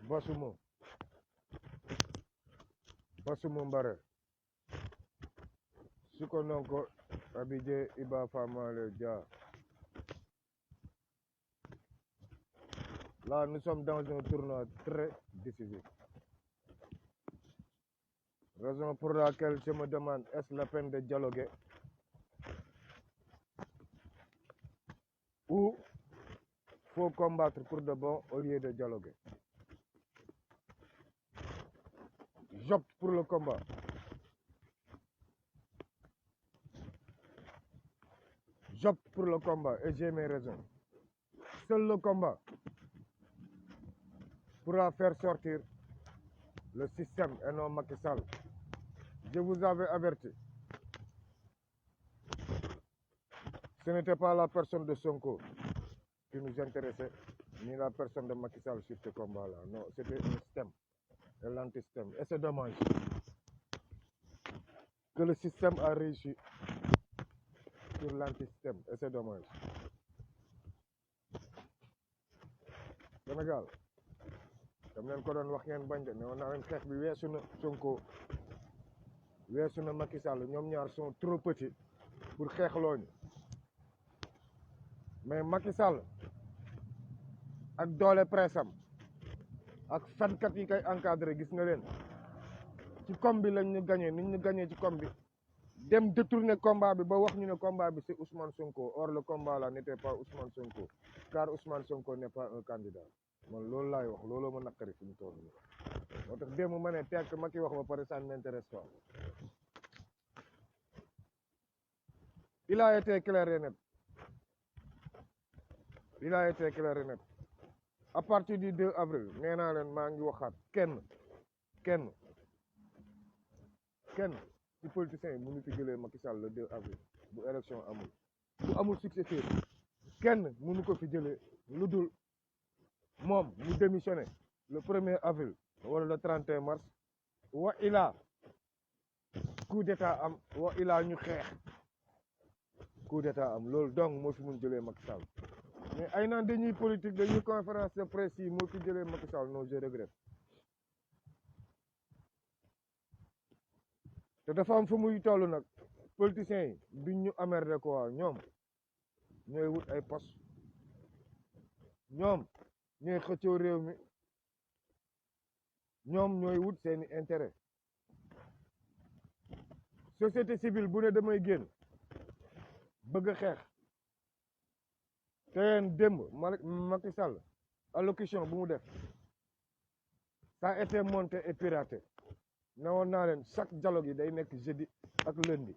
Basumo Mbare Sukononko Abidje Iba Famale Dia. Là, nous sommes dans un tournoi très décisif. Raison pour laquelle je me demande, est-ce la peine de dialoguer ou faut combattre pour de bon au lieu de dialoguer? J'opte pour le combat. J'opte pour le combat et j'ai mes raisons. Seul le combat pourra faire sortir le système et non Macky Sall. Je vous avais averti. Ce n'était pas la personne de Sonko qui nous intéressait, ni la personne de Macky Sall sur ce combat-là. Non, c'était le système et l'antisystème. Et c'est dommage que le système a réussi sur l'antisystème. Et c'est dommage. Sénégal, dam leen ko doon wax ngeen bañ de ne woon naa leen xeex bi weesu na Sonko weesu na Macky Sall ñoom ñaar sont trop petits pour xeexloo ñu mais Macky Sall ak doole presse am ak fenkat yi koy encadré gis nga leen ci com bi lañ ñu gagné nit ñu gagné ci com bi dem détourner combat bi ba wax ñu ne combat bi c'est Ousmane Sonko. Or le combat là n'était pas Ousmane Sonko car Ousmane Sonko n'est pas un candidat. Man loolu laay wax looloo ma naqari fi mu toll nii moo tax démb ma ne tekk ma ki wax ba pare ça ne m'intéresse pas. Il a été clair et net. Il a été clair et net. À partir du 2 avril nee naa leen maa ngi waxaat kenn ci politiciens yi mënu fi jëlee Macky Sall le 2 avril bu élection amul bu amul successeur kenn mënu ko fi jëlee lu dul moom mu démissionné le 1er avril wala le 31 mars wa ilaa coup d'état am wa ilaa ñu xeex coup d'état am loolu donc moo fi mun jëlee Macky Sall mais ay naan dañuy politique dañuy conférence de presse yi moo fi jëlee Macky Sall non je regrette. te dafa am fu muy toll nag politiciens yi duñ ñu emmerder quoi ñoom ñooy wut ay poste ñoom ñooy xëccoo réew mi ñoom ñooy wut seeni intérêt société civile bu ne damay génn bëgg a xeex te yeen démb Macky Sall allocution bu mu def ça a été monté et piraté ne woon naa leen chaque dialogue yi day nekk jeudi ak lundi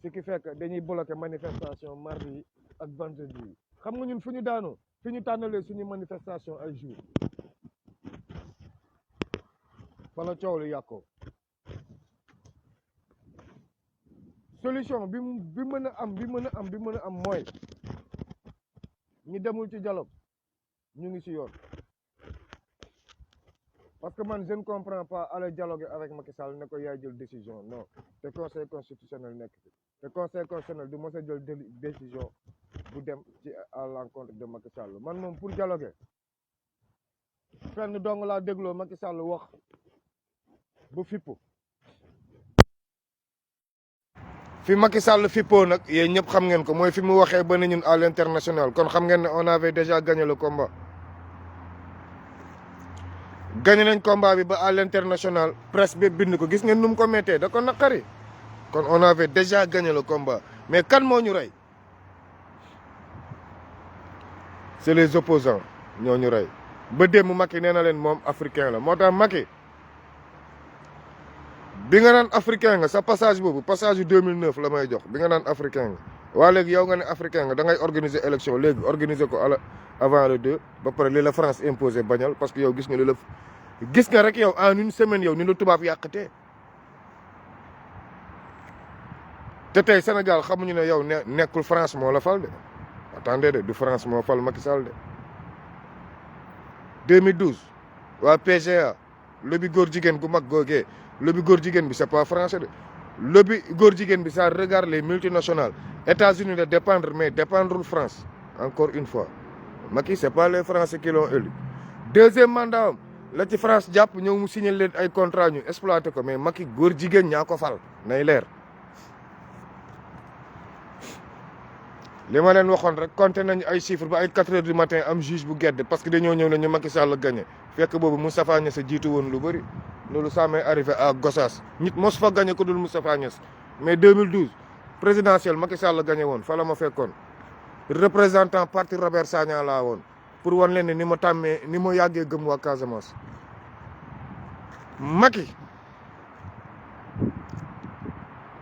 ce qui fait que dañuy bloqué manifestation mardi yi ak vendredi yi xam nga ñun fu ñu daanoo fi ñu tànnalee suñu manifestation ay jour fa la coow lu yàqoo solution bi mën a am mooy ñi demul ci dialogue ñu ngi ci yoon parce que man je ne comprends pas aller dialoguer avec Macky Sall ne ko yaay jël décision non te conseil constitutionnel nekk fi te conseil constitutionnel du mos a jël décision bu dem ci à l'encontre de Macky Sall man moom pour dialoguer fenn dong laa dégloo Macky Sall wax bu fippu fi Macky Sall fippoo nag yéen ñëpp xam ngeen ko mooy fi mu waxee ba ne ñun à l'international kon xam ngeen ne on avait déjà gagné le combat gagné nañ combat bi ba à l'international presse bi bind ko gis ngeen nu mu ko méttee da ko naqari kon on avait déjà gagné le combat mais kan moo ñu rey c'est les opposants ñoo ñu rey ba démb Macky nee na leen moom africain la moo tax Macky bi nga naan africain nga sa passage boobu passage yu 2009 la may jox bi nga naan africain nga waa léegi yow nga ne africain nga da ngay organiser élection léegi organiser ko avant le 2 ba pare li la France imposé bañal parce que yow gis nga rek yow en une semaine yow ni la tubaab yàqatee te tey Sénégal xamuñu ne yow nekkul France moo la fal de attendez de du France moo fal Macky Sall de 2012 waa PGA lobby góor jigéen gu mag googee lobby góor jigéen bi c'est pas français de lobby góor jigéen bi ça regarde les multinationales États-Unis de dépendre mais dépendrul France encore une fois Macky c'est pas les Français qui l'ont élu deuxième mandat am la ci France jàpp ñëw mu signé leen ay contrat ñu exploité ko mais Macky góor jigéen ñaa ko fal nay leer. li ma leen waxoon rek compté nañu ay chiffres ba ay 4 heures du matin am juge bu gedd parce que dañoo ñëw ne ñu Macky Sall gagné fekk boobu Moustapha Niasse jiitu woon lu bëri loolu ça m'est arrivé à Gossas nit mos fa gagné ko dul Moustapha Niasse mais 2012 présidentielle Macky Sall gagné woon fa la ma fekkoon représentant parti Robert Sagna laa woon pour wan leen ne ni ma tàmmee ni ma yàggee gëm waa Casamance. Macky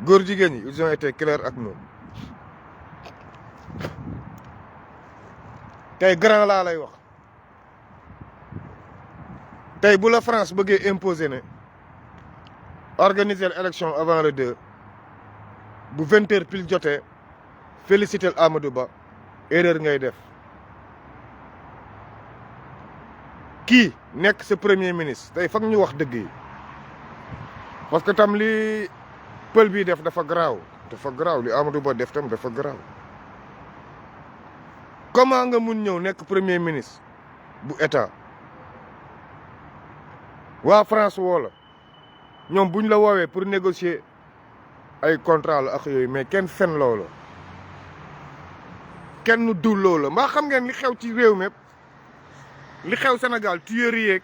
góor jigéen ñi ils ont été clairs ak nous. tey grand laa lay wax tey bu la France bëggee imposer ne organiser l'élection avant le 2 bu 20h pile jotee féliciter Amadou Ba erreur ngay def kii nekk sa premier ministre tey foog ñu wax dëgg yi parce que tam li pël bii def dafa garaaw li Amadou Ba def tam dafa garaaw. comment nga mun ñëw nekk premier ministre bu état waa France woo la ñoom buñ la woowee pour négocier ay contrat la ak yooyu mais kenn fen loo la kenn nu dul loo la mbaa xam ngeen li xew ci réew mi li xew Sénégal tuerie yeeg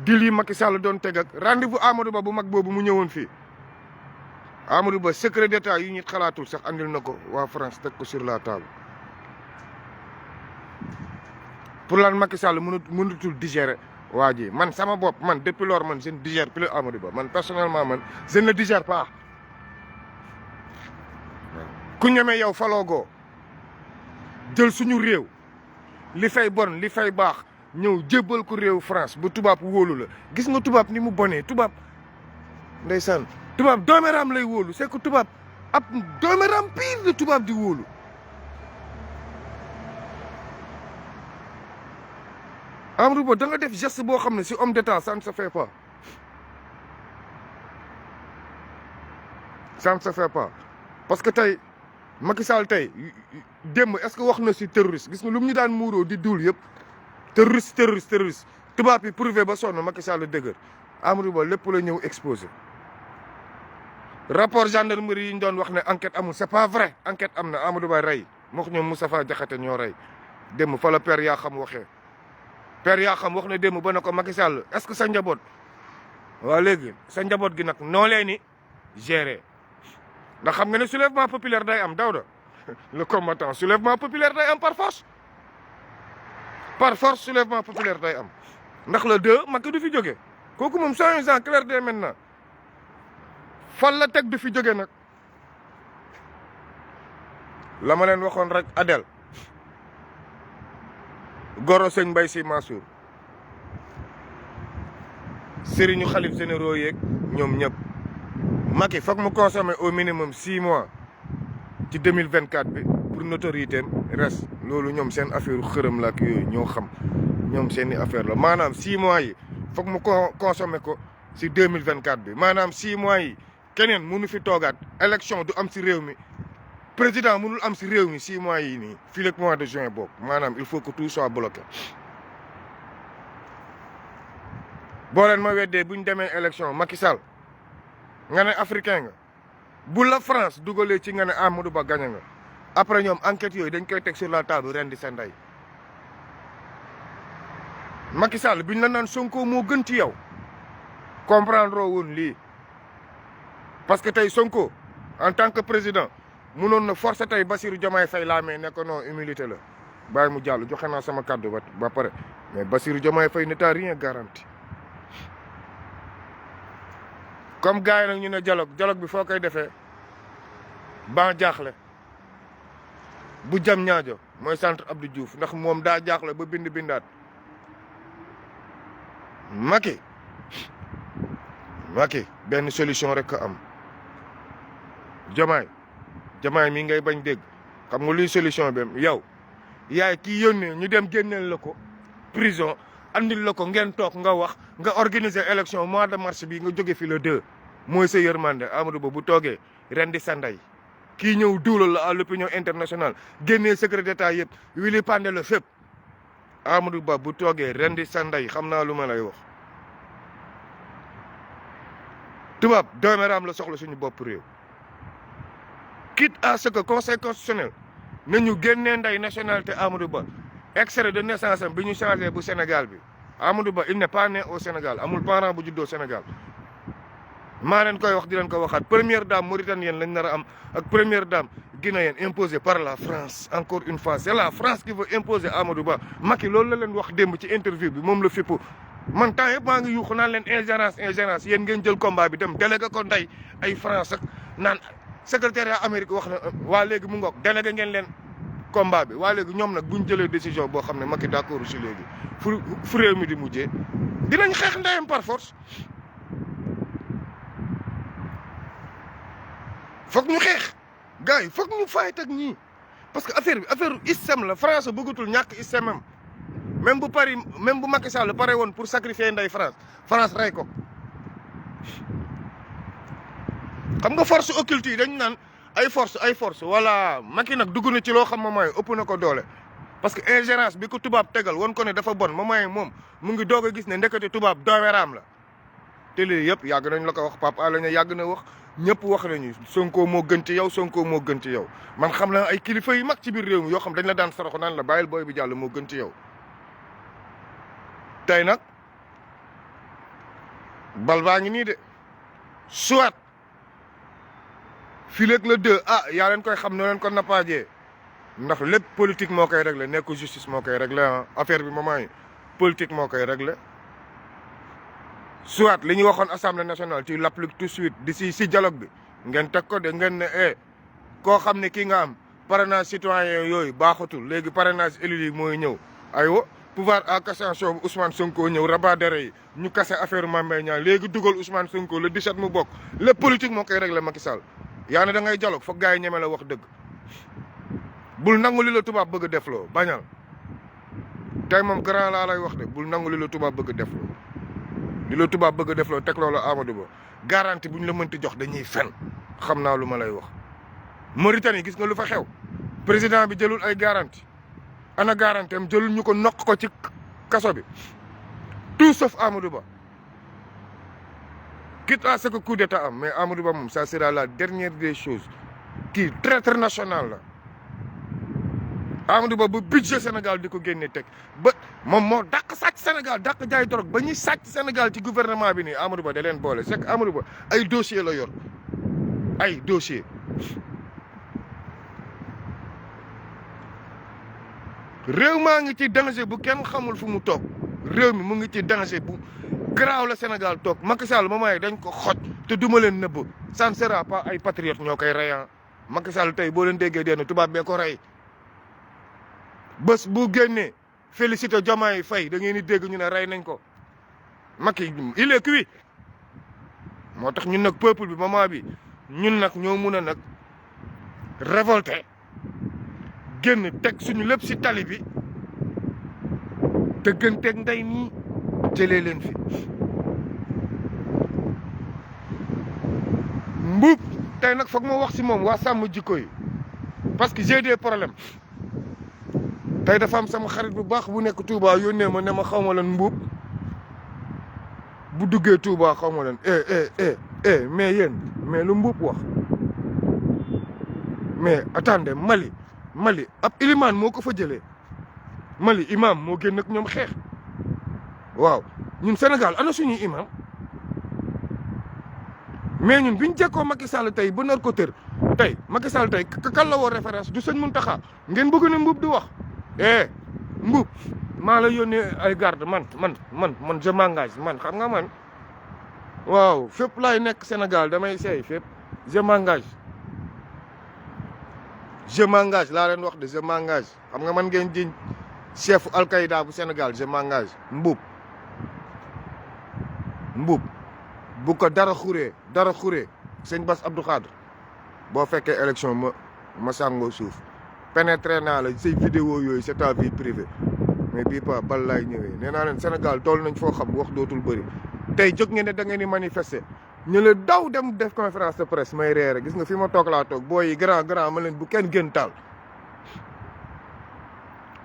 dil yi Macky Sall doon teg ak rendez-vous Amadou Ba bu mag boobu mu ñëwoon fii Amadou Ba secret d'état yu ñu xalaatul sax andil na ko waa France teg ko sur la table. pour lan Macky Sall mënutul digérer waa ji man sama bopp man depuis lors man je ne digère plus Amadou Ba man personnellement man je ne le digère pas. ku ñeme yow faloogoo jël suñu réew li fay bon li fay baax ñëw jébbal ko réew France bu tubaab wóolu la gis nga tubaab ni mu bonee tubaab ndeysaan tubaab dooméram lay wóolu c'est que tubaab ab dooméram pire de tubaab di wóolu. Amadou Ba da nga def geste boo xam ne si homme d'état ça ne se fait pas parce que tey Macky Sall tey démb est-ce que wax na si terroriste gis nga lu mu ñu daan muuroo di duul yëpp terroriste tubaab yi prouvé ba sonn Macky Sall dëgër Amadou Ba lépp la ñëw exposé rapport gendarmerie yi ñu doon wax ne enquête amul c'est pas vrai enquête am na Amadou Ba rey moo ko ñoom Moustapha Diakhaté ñoo rey démb fa la père yaa xam waxee père yaa xam wax na démb ba ne ko Macky Sall est-ce que sa njaboot waaw léegi sa njaboot gi nag noo leen ni gérer ndax xam nga ne soulèvement populaire day am Daouda le combattant soulèvement populaire day am par force soulèvement populaire day am ndax le 2 Macky du fi jóge kooku moom soyons clairs dès maintenant fan la teg du fi jóge nag la ma leen waxoon rek Adel goro sëñ Mbaye Sy Mansour sëriñu xalif généraux yeeg ñoom ñëpp Macky foog mu consommer au minimum 6 mois ci 2024 bi pour notoriété reste loolu ñoom seen affaire xërëm la ak yooyu ñoo xam ñoom seen i affaire la maanaam 6 mois yi foog mu consommer ko si 2024 bi maanaam 6 mois yi keneen mënu fi toogaat élection du am si réew mi président mënul am si réew mi 6 mois yi nii fii ak mois de juin boobu maanaam il faut que tout soit bloqué. boo leen ma weddee bu ñu demee élection Macky Sall nga ne africain nga bu la France dugalee ci nga ne Amadou Ba gagné nga après ñoom enquête yooyu dañ koy teg sur la table ren di sa ndey Macky Sall biñ la naan Sonko moo gën ci yow comprendre woon lii parce que tey Sonko en tant que président mënoon na forcer tey Bassirou Diomaye Faye laa mais ne ko non humilité la bàyyi mu jàll joxe naa sama kàddu ba pare mais Bassirou Diomaye Faye ne t'a rien garanti. comme gars yi nag ñu ne dialogue bi foo koy defee ban jaaxle bu jam ñaajo mooy centre Abdou Diouf ndax moom daa jaaxle ba bindaat Macky benn solution rek a am Diomaye mi ngay bañ dégg xam nga luy solution bi yow yaay kii yónnee ñu dem génneel la ko prison andil la ko ngeen toog nga wax nga organiser élection mois de mars bi nga jóge fi le 2 mooy sa yërmande Amadou Ba bu toogee ren di sanday kii ñëw duulal la à l'opinion internationale génnee secret d'état yëpp wili pande la fépp Amadou Ba bu toogee rendi sa ndey xam naa lu ma lay wax tubaab dooméeraam la soxla suñu bopp réew quitte à ce que conseil constitutionnel nañu génnee ndey nationalité Amadou Ba extrait de naissance am bi ñu changé bu Sénégal bi Amadou Ba il n'est pas né au Sénégal amul parent bu juddoo Sénégal maa leen koy wax di leen ko waxaat première dame mauritanienne lañ nar a am ak première dame guinéenne imposée par la France encore une fois c'est la France qui veut imposer Amadou Ba Macky loolu la leen wax démb ci interview bi moom la fippu man temps yëpp maa ngi yuuxu naan leen ingérence yéen ngeen jël combat bi dem délégué ko ndey ay France ak naan secrétariat Amérique wax na waa léegi mu ngoog délégué ngeen leen combat bi waa léegi ñoom nag bu ñu jëlee décision boo xam ne Macky d'accord si léegi fu réew mi di mujjee dinañ xeex ndeyam par force foog ñu xeex gars yi foog ñu fayit ak ñii parce que affaire bi affaire système la France bëggatul ñàkk système am même bu Paris même bu Macky Sall pare woon pour sacrifier nday France rey ko xam nga force occulte yi dañ naan ay force voilà Macky nag dugg na ci loo xam ma mooy ëpp na ko doole parce que ingérence bi ko tubaab tegal won ko ne dafa bon ma mooy moom mu ngi doog a gis ne ndekete tubaab dooweraam la te lii yëpp yàgg nañ la ko wax Pape Alé Niang yàgg na wax ñëpp wax nañu Sonko moo gën ci yow Sonko moo gën ci yow man xam naa ay kilifa yu mag ci biir réew mi yoo xam dañ la daan saraxu naan la bàyyil booy bi jàll moo gën ci yow tey nag bal baa ngi nii de soit fii léegi le 2 yaa leen koy xam noo leen ko nappaajee ndax lépp politique moo koy réglé nekku justice moo koy réglé affaire bi moment yi politique moo koy réglé soit li ñu waxoon assemblée nationale ci l'applique tout de suite di si dialogue bi ngeen teg ko de ngeen ne koo xam ne kii nga am parrainage citoyen yooyu baaxatul léegi parrainage élu yi mooy ñëw aywa pouvoir à cassation bu Ousmane Sonko ñëw rabat d'arrêt yi ñu kase affaire Mame Mbaye Niang léegi dugal Ousmane Sonko le 17 mu bokk lépp politique moo koy réglé Macky Sall yaa ne da ngay dialogue foog gars yi ñeme la wax dëgg bul nangu li la tubaab bëgg a defloo bañal tey moom grand laa lay wax de bul nangu li la tubaab bëgg a defloo li la tubaab bëgg a defloo teg loolu Amadou Ba garantie bu ñu la mënti jox dañuy fen xam naa lu ma lay wax. Mauritanie gis nga lu fa xew président bi jëlul ay garantie ana garantie am jëlul ñu ko noq ko ci kaso bi tout sauf Amadou Ba quitte à ce que coup d'état am mais Amadou Ba moom ça sera la dernière des choses kii traître national la. Amadou Ba bu budget Sénégal di ko génne teg ba moom moo dàq sàcc Sénégal dàq jaay drogue ba ñuy sàcc Sénégal ci gouvernement bi nii Amadou Ba da leen boole c'est que Amadou Ba ay dossier la yor ay dossier réew maa ngi ci danger bu kenn xamul fu mu toog réew mi mu ngi ci danger bu garaaw la Sénégal toog Macky Sall ma may dañ ko xoj te duma leen nëbb ça ne sera pas ay patriotes ñoo koy reyan Macky Sall tey boo leen déggee deen tubaab bee ko rey bés bu génnee félicité Diomaye Faye da ngeen di dégg ñu ne rey nañ ko Macky il est cuit moo tax ñun nag peuple bi moment bi ñun nag ñoo mun a nag révolté génn teg suñu lépp si tali bi te gën teg ndey nii jëlee leen fi mbuub tey nag foog ma wax si moom waa sàmm jikko yi parce que j'ai des problèmes tey dafa am sama xarit bu baax bu nekk Touba yónnee ma ne ma xaw ma leen mbuub bu duggee Touba xaw ma leen mais yéen mais lu mbuub wax mais attendez Mali ab ilimaan moo ko fa jëlee Mali imam moo génn ak ñoom xeex waaw ñun Sénégal ana suñuy imam mais ñun biñ jekkoo Macky Sall tey ba nar ko tër tey Macky Sall tey kan la woo référence du sëñ Mountakha ngeen bëgg ne mbuub di wax mbuub maa la yónnee ay garde man je m'engage man xam nga man waaw fépp laay nekk Sénégal damay seey fépp je m'engage laa leen wax de je m'engage xam nga man ngeen jiñ chef Al-Qaïda bu Sénégal je m'engage mbuub bu ko dara xuree sëñ Bass Abdou Khadre boo fekkee élection ma sàngoo suuf pénétré naa la say vidéo yooyu c'est ta vie privée mais bii pas bal laay ñëwee nee naa leen Sénégal toll nañ foo xam wax dootul bëri tey jóg ngeen ne da ngeen di manifester ñu la daw dem def conférence de presse may reere gis nga fi ma toog laa toog booy yi grand ma leen bu kenn gën taal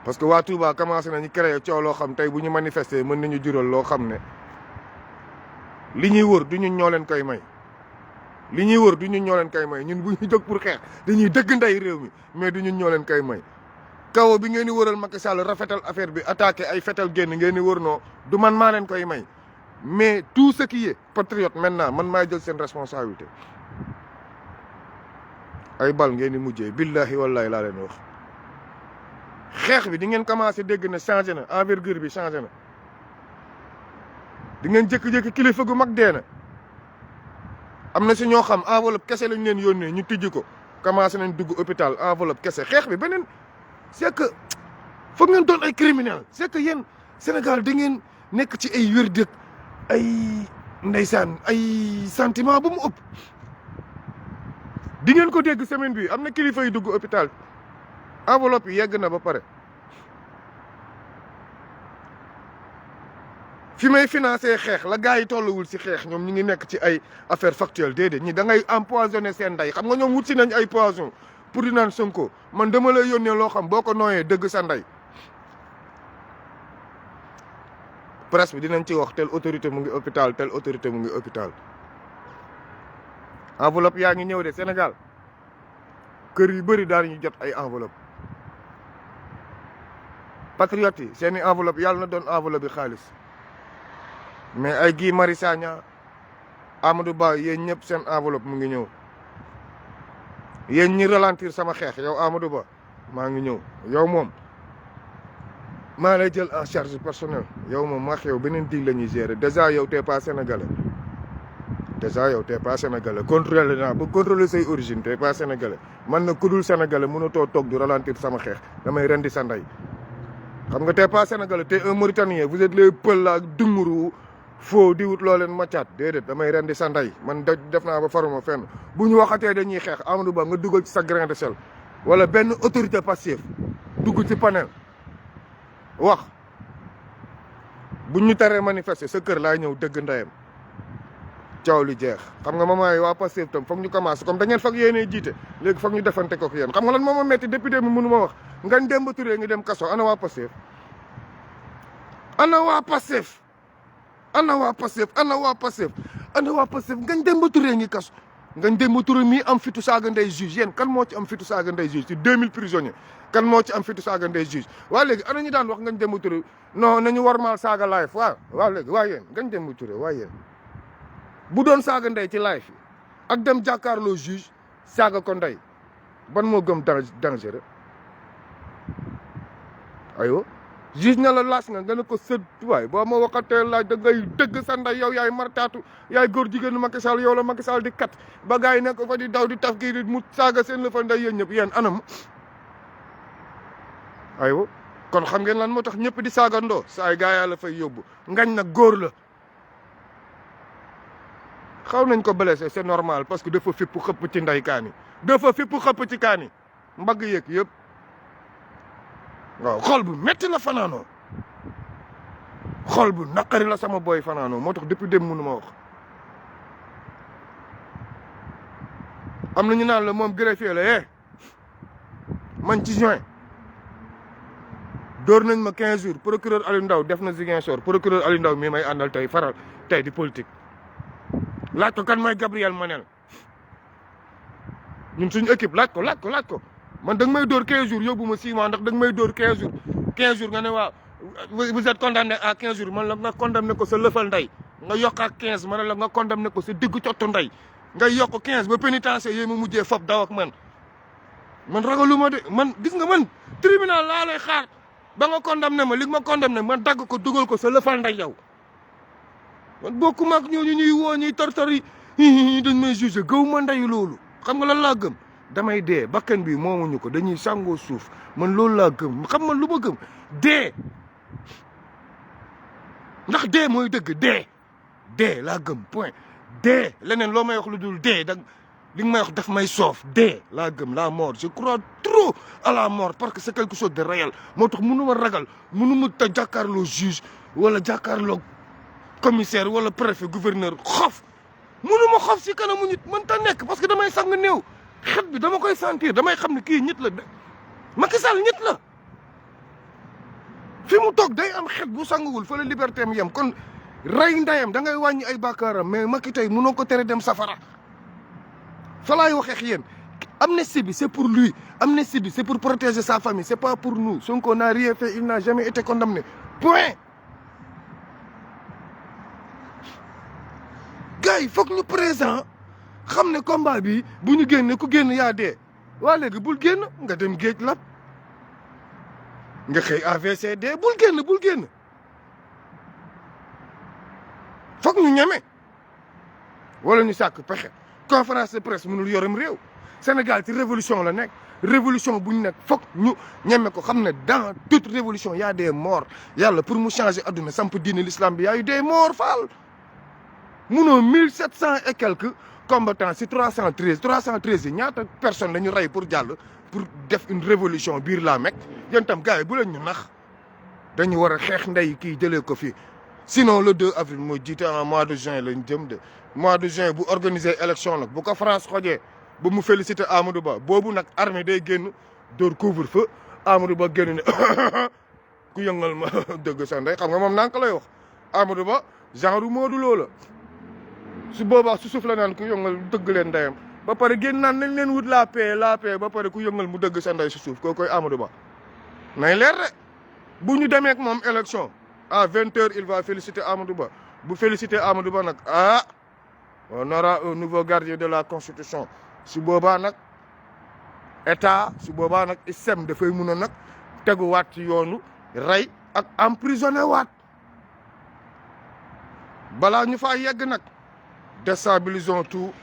parce que waa Touba commencé nañu créer coow loo xam tey bu ñu manifester mën nañu jural loo xam ne li ñuy wër du ñun ñoo leen koy may li ñuy wër du ñun ñoo leen koy may ñun bu ñu jóg pour xeex dañuy dëgg ndey réew mi mais du ñun ñoo leen koy may kaw bi ngeen di wëral Macky Sall rafetal affaire bi attaqué ay fetal génn ngeen di wër noo du man maa leen koy may mais tout ce qui est patriote maintenant man maay jël seen responsabilité ay bal ngeen di mujjee billahi wallahi laa leen wax xeex bi di ngeen commencé dégg ne changé na envergure bi changé na di ngeen jékki-jékki kilifa gu mag dee na am na si ñoo xam enveloppe kese lañ leen yónnee ñu tijji ko commencé nañ dugg hôpital enveloppe kese xeex bi beneen c'est que foog ngeen doon ay criminel c'est que yéen Sénégal da ngeen nekk ci ay wér dëkk ay ndeysaan ay sentiment bu mu ëpp di ngeen ko dégg semaine bi am na kilifa yu dugg hôpital enveloppe yi yegg na ba pare fi may financé xeex la gars yi tolluwul si xeex ñoom ñu ngi nekk ci ay affaire factuelle déedéet ñi da ngay empoisonné seen ndey xam nga ñoom wut si nañ ay poison pour di naan Sonko man dama lay yónnee loo xam boo ko nooyee dëgg sa ndey presse bi dinañ ci wax tel autorité mu ngi hôpital tel autorité mu ngi hôpital enveloppe yaa ngi ñëw de Sénégal kër yu bëri daal ñu jot ay enveloppe patriotes yi seeni enveloppe yàlla na doon enveloppe bi xaalis mais ay Guy Marius Sagna Amadou Ba yéen ñëpp seen enveloppe mu ngi ñëw yéen ñi ralentir sama xeex yow Amadou Ba maa ngi ñëw yow moom maa lay jël en charge personnel yow moom maa yow beneen dig la ñuy gérer déjà yow t'es pas sénégalais contrôler naa ba contrôler say origine t'es pas sénégalais man na ku dul sénégalais mënatoo toog du ralentir sama xeex damay rendi sa ndey xam nga t'es pas sénégalais t'es un mauritanien vous êtes les pël la ak dunguru foo di wut loo leen maccaat déedéet damay rendi sa ndey man def naa ba faruma fenn bu ñu waxatee dañuy xeex Amadou Ba nga dugal ci sa grain de sel wala benn autorité passive dugg ci panel wax bu ñu taree manifester sa kër laay ñëw dëgg ndeyam caaw li jeex xam nga moment yi waa Pastef tam foog ñu commencé comme da ngeen foog yéenee jiite léegi foog ñu defante ko yéen xam nga lan moo ma metti député mi mënu ma wax Ngagne Demba Touré ngi dem kaso ana waa Pastef ana waa Pastef Ngagne Demba Touré ngi kaso Ngagne Demba Touré mii am fitu saaga ndey juge yéen kan moo ci am fitu saaga ndey juge ci 2000 prisonniers kan moo ci am fitu saaga ndey juge waa léegi ana ñu daan wax Ngagne Demba Touré non nañu warmaal saaga live waa léegi waa yéen Ngagne Demba Touré waa yéen bu doon saaga ndey ci live yi ak dem jàkkaarloo juge saaga ko ndey ban moo gëm dangereux ayo juge na la laas nga ne ko sët waay boo ma waxatee laaj da ngay dëgg sa ndey yow yaay martaatu yaay góor jigéenu Macky Sall yow la Macky Sall di kat ba gars yi nekk fa di daw di taf kii di mu saaga seen la fa ndey yéen ñëpp yéen anam ayo kon xam ngeen lan moo tax ñëpp di saagandoo saay gaa yaa la fay yóbbu Ngagne nag góor la xaw nañ ko blessé c'est normal parce que dafa fipp xëpp ci ndey kaani dafa fipp xëpp ci kaani mbagg yeeg yëpp waaw xol bu metti la fanaanoo xol bu naqari la sama boy fanaanoo moo tax depuis dem mënu ma wax am na ñu naan la moom greffier la man ci juin door nañ ma 15 jours procureur Aliou Ndao def na Ziguinchor procureur Aliou Ndao mii may àndal tey faral tey di politique laaj ko kan mooy Gabriel Manel ñun suñu équipe laaj ko man da nga may dóor 15 jours yóbbu ma 6 mois ndax da nga may dóor 15 jours nga ne waaw vous êtes condamné à 15 jours man la nga condamné ko sa lëfal ndey nga yokk ak 15 man la nga condamné ko sa diggu cottu ndey nga yokk 15 ba pénitencier yooyu ma mujjee fop daw ak man ragaluma de man gis nga man tribunal laa lay xaar ba nga condamné ma li ma condamné man dagg ko dugal ko sa lëfal ndey yow man bokkuma ak ñooñu ñuy woo ñuy tortori dañ may jugé gëw ma ndeyu loolu xam nga lan laa gëm damay dee bakkan bi moomuñu ko dañuy sàngoo suuf man loolu laa gëm xam man lu ma gëm dee ndax dee mooy dëgg dee laa gëm point dee leneen loo may wax lu dul dee da li nga may wax daf may soof dee laa gëm la mort je crois trop à la mort parce que c'est quelque chose de réel moo tax mënu ma ragal mënu ma ta jàkkaarloo juge wala jàkkaarloo commissaire wala préfet gouverneur xof mënu ma xof si kanamu nit mën ta nekk parce que damay sang néew xet bi dama koy sentir damay xam ne kii nit la de Macky Sall nit la fi mu toog day am xet bu sanguwul fa la liberté am yem kon rey ndayam da ngay wàññi ay bàkkaaram mais Macky tey mënoo ko tere dem safara fa laay waxee ak yéen amnistie bi c'est pour lui amnistie bi c'est pour protéger sa famille c'est pas pour nous Sonko n'a rien fait il n'a jamais été condamné point gars yi foog ñu présent xam ne combat bi bu ñu génne ku génn yaa dee waa léegi bul génn nga dem géej lab nga xëy AVCD bul génn foog ñu ñeme wala ñu sàkk pexe conférence de presse mënul yorem réew Sénégal ci révolution la nekk révolution bu ñu nekk foog ñu ñeme ko xam ne dans toute révolution y a des morts yàlla pour mu changer adduna samp diine l'islam bi y a eu des morts faal munoo 1700 et quelques combattants si 313 yi ñaata personnes la ñu rey pour jàll pour def une révolution biir la Mecque yéen tam gars yi bu leen ñu nax dañu war a xeex ndey kii jëlee ko fii sinon le 2 avril mooy jiite en mois de juin lañ jëm de mois de juin bu organiser élection nag bu ko France xojee ba mu féliciter Amadou Ba boobu nag armée day génn door couvre-feu Amadou Ba génn ne ku yëngal ma dëgg sa ndey xam nga moom nanka lay wax Amadou Ba genre Modou Lo la su boobaa su suuf la naan ku yëngal dëgg leen ndeyam ba pare génn naan nañ leen wut la paix ba pare ku yëngal mu dëgg sa ndey su suuf koo koy Amadou Ba nay leer de bu ñu demee ak moom élection à 20h il va féliciter Amadou Ba bu féliciter Amadou Ba nag on aura un nouveau gardien de la constitution su boobaa nag état su boobaa nag système dafay mun a nag teguwaat ci yoonu rey ak emprisonné waat balaa ñu faa yegg nag déstabilisons tout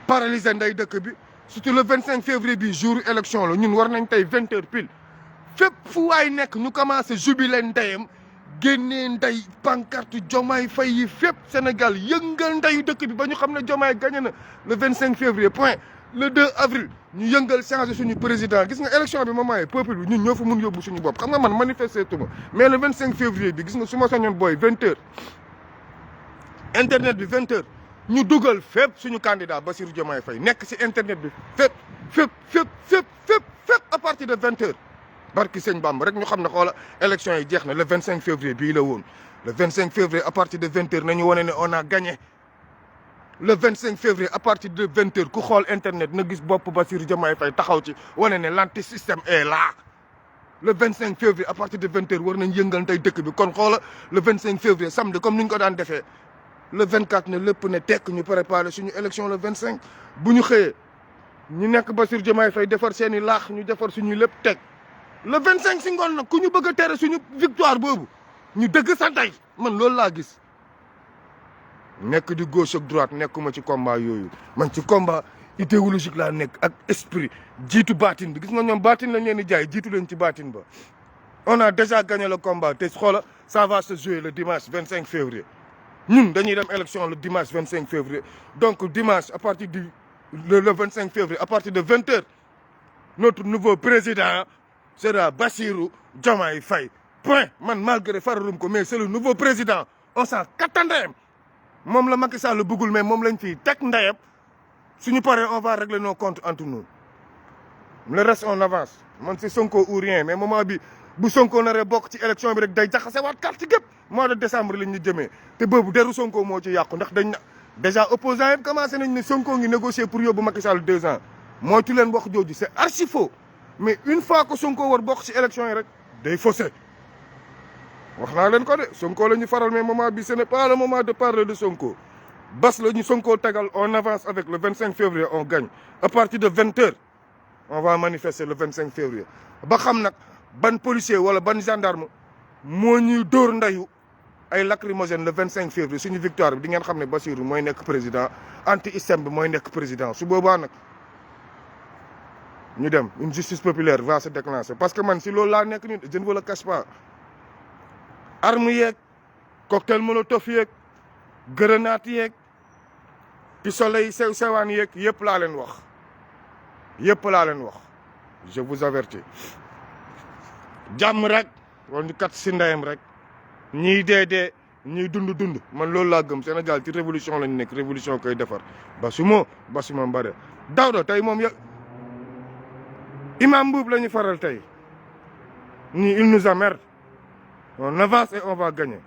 paralyser nday dëkk bi surtout le 25 février bi jour élection la ñun war nañ tey 20h pile fépp fu waay nekk ñu commencé jubiler ndeyam génnee ndey pancarte Diomaye Faye yi fépp Sénégal yëngal ndeyu dëkk bi ba ñu xam ne Diomaye gagné na le 25 février point le 2 avril ñu yëngal changé suñu président gis nga élection bi moment yi peuple bi ñun ñoo fa mun yóbbu suñu bopp xam nga man manifesté tuma mais le 25 février bi gis nga su ma sañoon booy 20h internet bi 20h ñu dugal fépp suñu candidat Bassirou Diomaye Faye nekk si internet bi fépp à partir de 20h barki sëñ Bamba rek ñu xam ne xoola élection yi jeex na le 25 février bii la woon le 25 février à partir de 20h nañu wane ne on a gagné le 25 février à partir de 20h ku xool internet na gis bopp Bassirou Diomaye Faye taxaw ci wane ne l'anti-système est là le 25 février à partir de 20h war nañ yëngal tey dëkk bi kon xoola le 25 février samedi comme ni ñu ko daan defee le 24 ne lépp ne tekk ñu préparé suñu élection le 25 bu ñu xëyee ñu nekk Bassirou Diomaye Faye defar seen i laax ñu defar suñuy lépp teg le 25 si ngoon nag ku ñu bëgg a tere suñu victoire boobu ñu dëgg sa ndey man loolu laa gis nekk di gauche ak droite nekkuma ci combat yooyu man ci combat idéologique laa nekk ak esprit jiitu baatin bi gis nga ñoom baatin lañ leen di jaay jiitu leen ci baatin ba on a déjà gagné le combat te xoola ça va se jouer le dimanche 25 février ñun dañuy dem élection le dimanche 25 février donc dimanche à partir du le 25 février à partir de 20h notre nouveau président sera Bassirou Diomaye Faye point man malgré faralum ko mais c'est le nouveau président on s'en katta ndeyam moom la Macky Sall bëggul mais moom lañ fiy teg ndeyam suñu paree on va régler nos comptes entre nous le reste on avance man c'est Sonko ou rien mais moment bi bu Sonko naree bokk ci élection bi rek day jaxasewaat carte gépp mois de décembre lañ ñu jëmee te boobu deru Sonko moo ci yàqu ndax dañ na déjà opposants yëpp commencé nañ ne Sonko ngi négocier pour yóbbu Macky Sall 2 ans moytu leen wax jooju c'est archi faux mais une fois que Sonko war bokk ci élection yi rek day faussé wax naa leen ko de Sonko la ñu faral mais moment bi ce n'est pas le moment de parler de Sonko bas la ñu Sonko tegal on avance avec le 25 février on gagne à partir de 20h on va manifester le 25 février ba xam nag ban policier wala ban gendarme moo ñuy dóor ndayu ay lacrymogène le 25 février suñu victoire bi di ngeen xam ne Bassirou mooy nekk président anti-système bi mooy nekk président su boobaa nag ñu dem une justice populaire va se déclencher parce que man si loolu laa nekk nii je ne vous le cache pas arme yeeg cocktail molotov yeeg grenade yeeg pistolet yi sew sewaan yeeg yëpp laa leen wax je vous avertis jàmm rek wala ñu kat si ndeyam rek ñiy dee ñiy dund man loolu laa gëm Sénégal ci révolution lañu nekk révolution koy defar basuma mbare Daouda tey moom imam Mboup la ñu faral tey ñii il nous emmerde On avance et on va gagner.